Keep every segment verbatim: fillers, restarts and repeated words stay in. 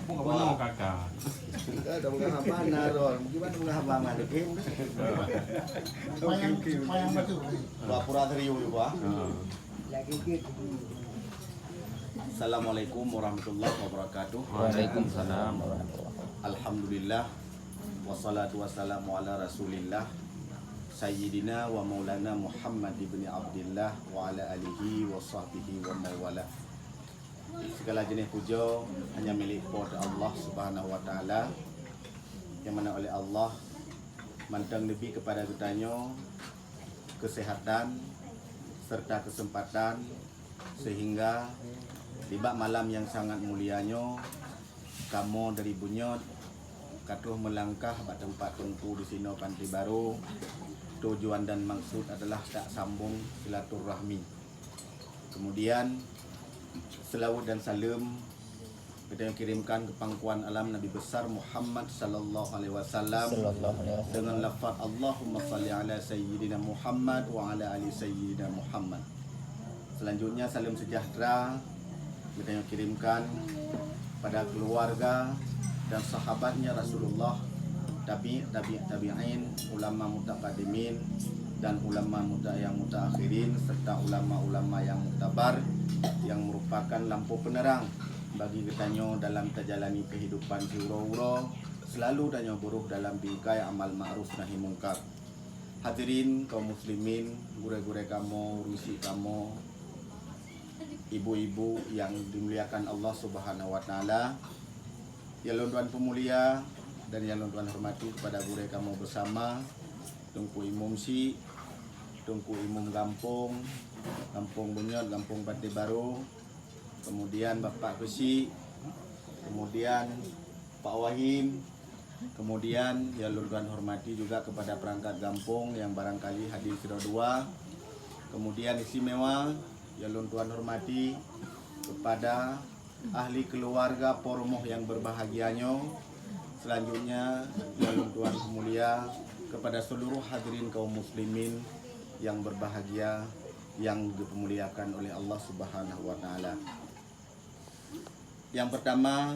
Bukan kakak. Kita dah pegang haba, narol. Gimana pegang haba, Mak? Oke, oke. Payang, payang batu. Pura-pura serius juga. Ha. Assalamualaikum warahmatullahi wabarakatuh. Waalaikumsalam warahmatullahi wabarakatuh. Alhamdulillah. Wassalatu wassalamu ala Rasulillah, Sayyidina wa Maulana Muhammad ibni Abdillah wa ala alihi wa sahbihi wa mawala. Segala jeunèh pujoe hanya milék Po teu Allah Subhanahu wa Taala, nyang mana oleh Allah mantong neubi keupada geutanyoe keuseuhatan serta keuseumpatan, seuhingga nibak malam nyang sangat mulia nyoe, kamoe dari bunyot ka troh meulangkah bak teumpat Teungku disinoe Panté Barô. Tujuan dan maksud adalah tak sambung silaturahmi. Kemudian, seulaweuet dan saleuem geutanyoe kirimkan keu pangkuan alam Nabi Besar Muhammad sallallahu alaihi wasallam, sallallahu alaihi wasallam, dengan lafaz Allahumma salli ala Sayyidina Muhammad wa ala ali Sayyidina Muhammad. Selanjutnya, saleuem seujahteura geutanyoe kirimkan pada keuluwarga dan sahabatnya Rasulullah, tabi', tabi', tabi'in, ulama mutaqaddimin, dan ulama muta-, nyang mutaakhirin, serta ulama-ulama nyang muktabar, nyang meurupakan lampôh peuneurang bagi geutanyoe dalam tajalani keuhidupan siuroe-uroe, seulalu tanyoe beuroh dalam bingkai amal ma'ruf nahi mungkar. Hadirin kaum muslimin, gurée-gurée kamoe, ureuëng syik kamoe, ibu-ibu nyang dimuliakan Allah Subhanahu wa Taala, nyang lôn tuan peumulia dan nyang lôn tuan hormati kepada gurée kamoe beusama, Teungku Imum Syik, Teungku Imum Gampông, Gampông Bunyot, Gampông Panté Barô, kemudian Bapak Keuchik, kemudian Pak Wahim, kemudian nyang lôn tuan hormati juga kepada perangkat gampông nyang barangkali hadir sidroe dua, kemudian istimewa nyang lôn tuan hormati kepada ahli keluarga Po Rumoh nyang berbahagia nyoe, selanjutnya nyang lôn tuan mulia kepada seluruh hadirin kaum muslimin nyang berbahagia, nyang dipeumuliakan oleh Allah Subhanahu wa Taala. Nyang pertama,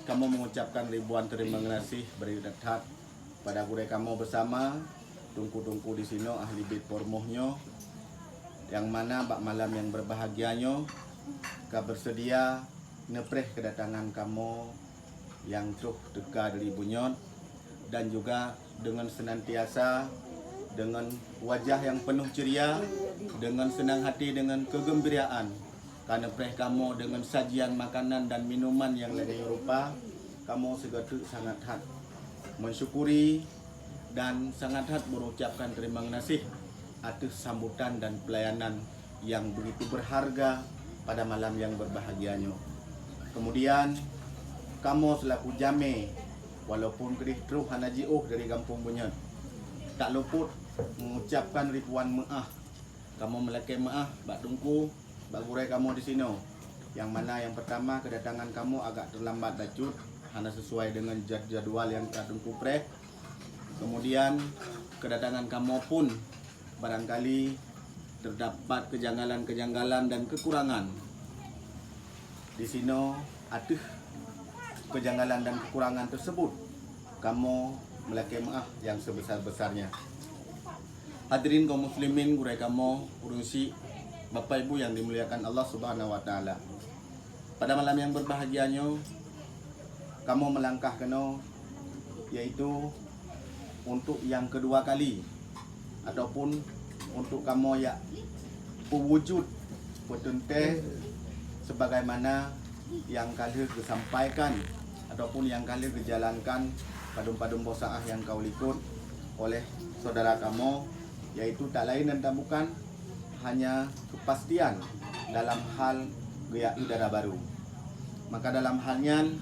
kamoe mengucapkan ribuan terima gaséh bri that-that pada gurée kamoe beusama, teungku-teungku disinoe ahli bit Po Rumoh nyoe, nyang mana bak malam nyang berbahagia nyoe ka beuseudia neupreh keudatangan kamoe nyang troh teuka dari bunyot, dan juga dengan senantiasa dengan wajah nyang peunoh ceuria, dengan seunang hati, dengan keugeumbiraan, ka neupreh kamoe dengan sajian makanan dan minuman nyang lagée rupa, kamoe sigoe teuk sangat that mensyukuri dan sangat that mengucapkan terima gaséh ateueh sambutan dan pelayanan nyang begitu berharga pada malam nyang berbahagia nyoe. Kemudian, kamoe seulaku jamé, walaupun keudeh troh hana jiôh dari gampông bunyot, tak luput mengucapkan ribuan meuáh. Kamoe meulakée meuáh bak teungku, bak gurée kamoe disinoe, nyang mana nyang pertama keudatangan kamoe agak teulambat bacut, hana sesuai dengan jad-, jadwal nyang ka teungku preh. Kemudian, keudatangan kamoe pun barangkali teudapat keujanggalan-keujanggalan dan keukurangan. Disinoe ateueh keujanggalan dan keukurangan teuseubut, kamoe meulakée meuáh nyang seubesar-besarnya. Hadirin kaum muslimin, gurée kamoe, ureuëng syik, Bapak Ibu nyang dimuliakan Allah Subhanahu wa Taala. Pada malam nyang berbahagia nyoe, kamoe meulangkah keunoe, yaitu untuk nyang keudua kali, ataupun untuk kamoe jak peuwujud peuteuntée sebagaimana nyang ka lheueh geusampaikan ataupun nyang ka lheueh geujalankan padum-padum boh saát nyang ka likot oleh syedara kamoe, yaitu tak laén dan tak bukan hanya keupastian dalam hal geujak eu dara barô. Maka dalam hal nyan,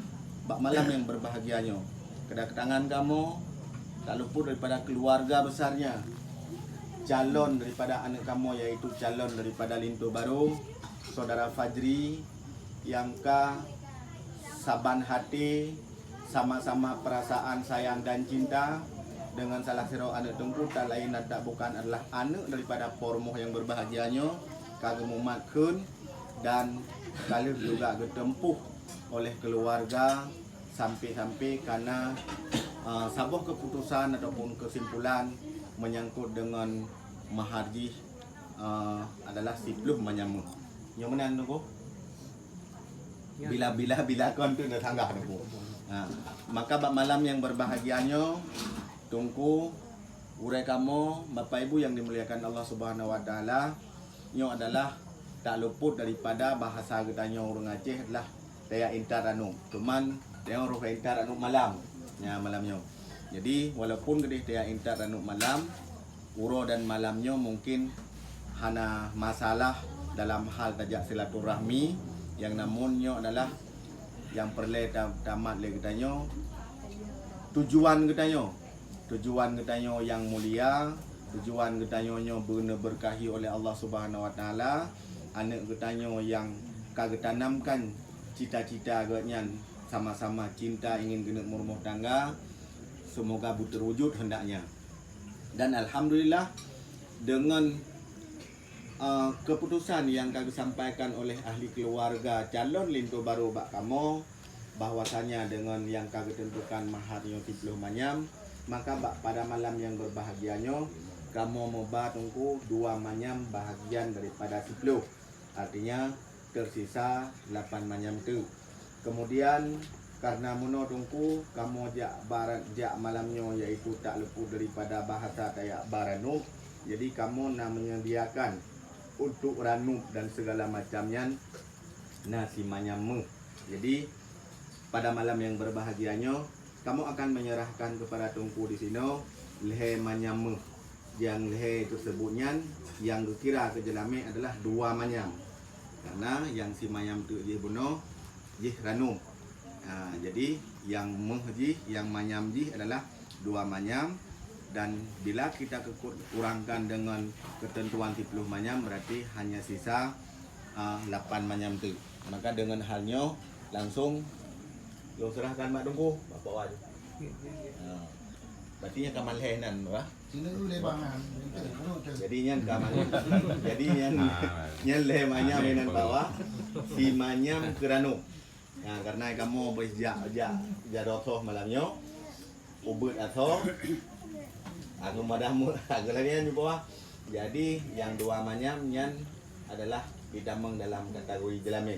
bak malam nyang berbahagia nyoe, keudatangan kamoe tak luput daripada keuluwarga beusarnya, calon daripada aneuëk kamoe, yaitu calon daripada linto barô, Syedara Fajri, nyang ka saban haté sama-sama perasaan sayang dan cinta dengan salah sidroe aneuëk teungku, tak laén dan tak bukan adalah aneuëk daripada Po Rumoh nyang berbahagia nyoe, ka geumumat kheun dan ka lheueh juga geuteumpuh oleh keuluwarga sampai-sampai kana, uh, saboh keputusan ataupun kesimpulan menyangkut dengan mahar jih, uh, adalah siploh manyam meuh. Nyoe meunan Teungku. Bila-bila bila kon tu dah sanggah Teungku. Ha, maka bak malam yang berbahagia nyoe, Teungku, urai kamoe, Bapak Ibu yang dimuliakan Allah Subhanahu Wa Taala, nyoe adalah tak luput daripada bahasa geutanyoe ureuëng Aceh adalah taya intat ranub. Cuman taya roh intat ranub malam. Ya, malam nyoe. Jadi walaupun geudeh taya intat ranub malam, uroe dan malam nyoe mungkin hana masalah dalam hal tajak silaturahmi, yang namun nyoe adalah yang peureulée ta-, tamat lé geutanyoe, tujuan geutanyoe, tujuan geutanyoe yang mulia, tujuan geutanyoe nyoe beuna berkahi oleh Allah Subhanahu Wa Taala, aneuk geutanyoe yang ka geutanamkan cita-cita geuh nyan sama-sama cinta ingin geuneuk meurumoh tangga, semoga beuteurwujud hendaknya. Dan alhamdulillah, dengan, uh, keputusan yang ka geusampaikan oleh ahli keluarga calon linto barô bak kamoe, bahwasanya dengan yang ka geuteuntukan mahar nyoe siploh manyam, maka bak pada malam yang berbahagia nyoe, kamoe meuba Teungku dua manyam bahagian daripada siploh. Artinya, tersisa lapan manyam teuk. Kemudian, karena meunoe Teungku, kamoe jak ba-, jak malam nyoe, yaitu tak luput daripada bahasa tajak ba ranub. Jadi, kamoe na menyediakan untuk ranub dan segala macam nyan na simanyam meuh. Jadi, pada malam yang berbahagia nyoe, kamoe akan menyerahkan kepada Teungku di sinoe lhée manyam meuh. Nyang lhée teusebut nyan, nyang geukira keu jeulamé adalah dua manyam. Karena nyang simanyam teuk jih bunoe, jih ranub. Ha, jadi nyang meuh jih, nyang manyam jih adalah dua manyam. Dan bila kita kekut-, kurangkan dengan ketentuan siploh manyam, berarti hanya sisa, ah, lapan manyam teuk. Maka dengan hal nyoe, langsung lôn serahkan bak Teungku, Bapak Wan. Ha. Berarti nyan ka malhée nan, bah? Sini dulu lé, Bang. Jadi nyan ka malhée. Jadi nyan, nyan lhée manyam nan bawah. Simanyam keu ranub. Ya, karena kamoe beuh jak, jak, jak dotoh malam nyoe. Ubeuet asoe. Aku madah mu-, aku lagi nyan di bawah. Jadi, yang dua manyam nyan adalah ditamong dalam kategori jeulamé.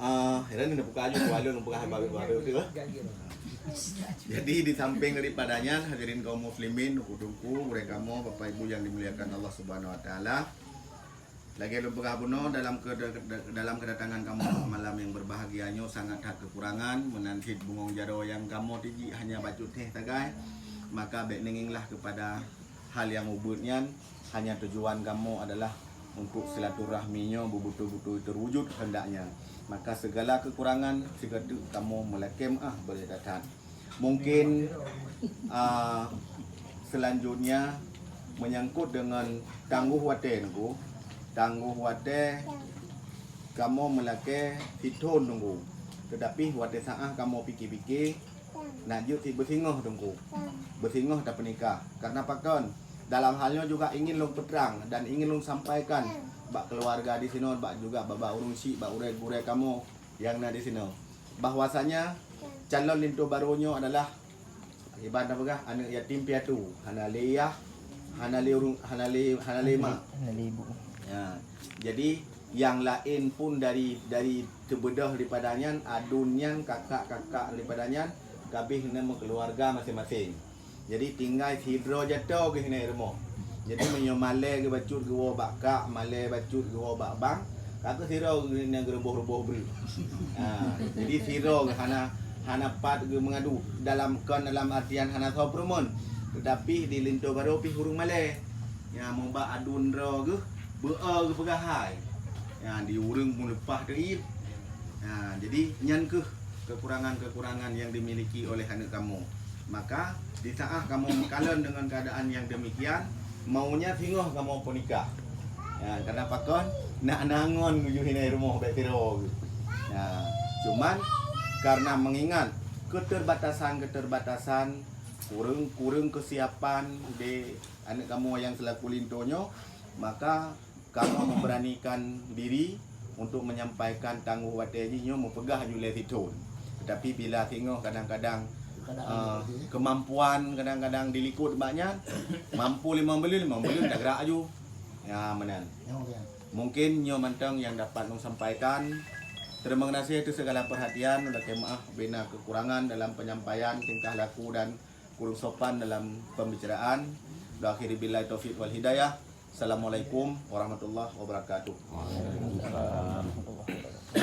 Ah, heran ni buka aja, kuala lupa habis baru tu. Jadi, di samping daripada nyan, hadirin kaum muslimin, Teungku-teungku, ureuëng kamoe, Bapak Ibu yang dimuliakan Allah Subhanahu Wa Taala, lagée lôn peugah bunoe, dalam keda-, dalam kedatangan kamoe malam yang berbahagia nyoe sangat that kekurangan, meunan cit bungong jaroe nyang kamoe tiji hanya bacut teh sagai, maka bék neungienglah kepada hal nyang ubeuet nyan, hanya tujuan kamoe adalah untuk silaturahmi nyoe beubeutôi-beutôi teuwujud heundaknya. Maka segala kekurangan sigoe teuk kamoe meulakée meuáh beu that-that. Mungkin, ah, selanjutnya menyangkut dengan tanggoh watée Teungku. Tanggoh watée kamoe meulakée sithon Teungku. Tetapi watée saáh kamoe pike-pike, nak jeuet cit beusingoh Teungku. Beusingoh tapeunikah. Karena pakon? Dalam hal nyoe juga ingin lôn peutrang dan ingin lôn sampaikan bak keuluwarga di sinoe, bak juga bak, bak ureuëng syik, bak ureuëng gurée kamoe nyang na di sinoe, bahwasanya calon linto barô nyoe adalah, iban tapeugah, aneuëk yatim piatu, hana lé yah, hana lé ureuëng, hana lé, hana lé mak. Hana lé ibu. Ya. Jadi, nyang laén pun dari, dari teubeudôh daripada nyan, aduen nyan, kakak-kakak daripada nyan, ka abéh na meukeuluwarga maséng-maséng. Jadi, tinggai sidroe jaroe geuh na i rumoh. Jadi, meunyoe malée geubacut geuwoe bak kak, malée bacut geuwoe bak bang, ka keuh sidroe geuh na geuruboh-ruboh breueh. Ha, jadi sidroe geuh hana, hana pat geumeungadu dalam, kon dalam artian hana soe peureumeun, teutapi di linto barô pih ureuëng malée. Ya, meuba aduen droe geuh, beu-e geupeugah hai. Ya, di ureuëng meuleupah teuh ié. Ya, jadi nyan keuh kekurangan-kekurangan yang dimiliki oleh aneuëk kamoe. Maka, di saat kamoe meukalon dengan keadaan yang demikian, maunya singoh kamoe peunikah. Ya, karena pakon, nak nangon meunyoe hina i rumoh bék sidroe geuh. Ya, cuman karena mengingat keterbatasan-keterbatasan, kureueng-kureueng kesiapan di aneuëk kamoe nyang seulaku linto nyoe, maka kamoe memberanikan diri untuk menyampaikan tangguh watée jih nyoe meupeugah ju lé sithon. Tetapi bila singoh kadang-kadang, eh, kemampuan kadang-kadang dilikot bak nyan, mampu limong buleuen, limong buleuen dah gerak aju. Ya, meunan. Mungkin nyoe mantong yang dapat lôn sampaikan. Terima kasih atas segala perhatian, lakée meu'ah bila kekurangan dalam penyampaian tingkah laku dan kurang sopan dalam pembicaraan. Dan akhiri billahi taufik wal hidayah. Assalamualaikum warahmatullahi wabarakatuh.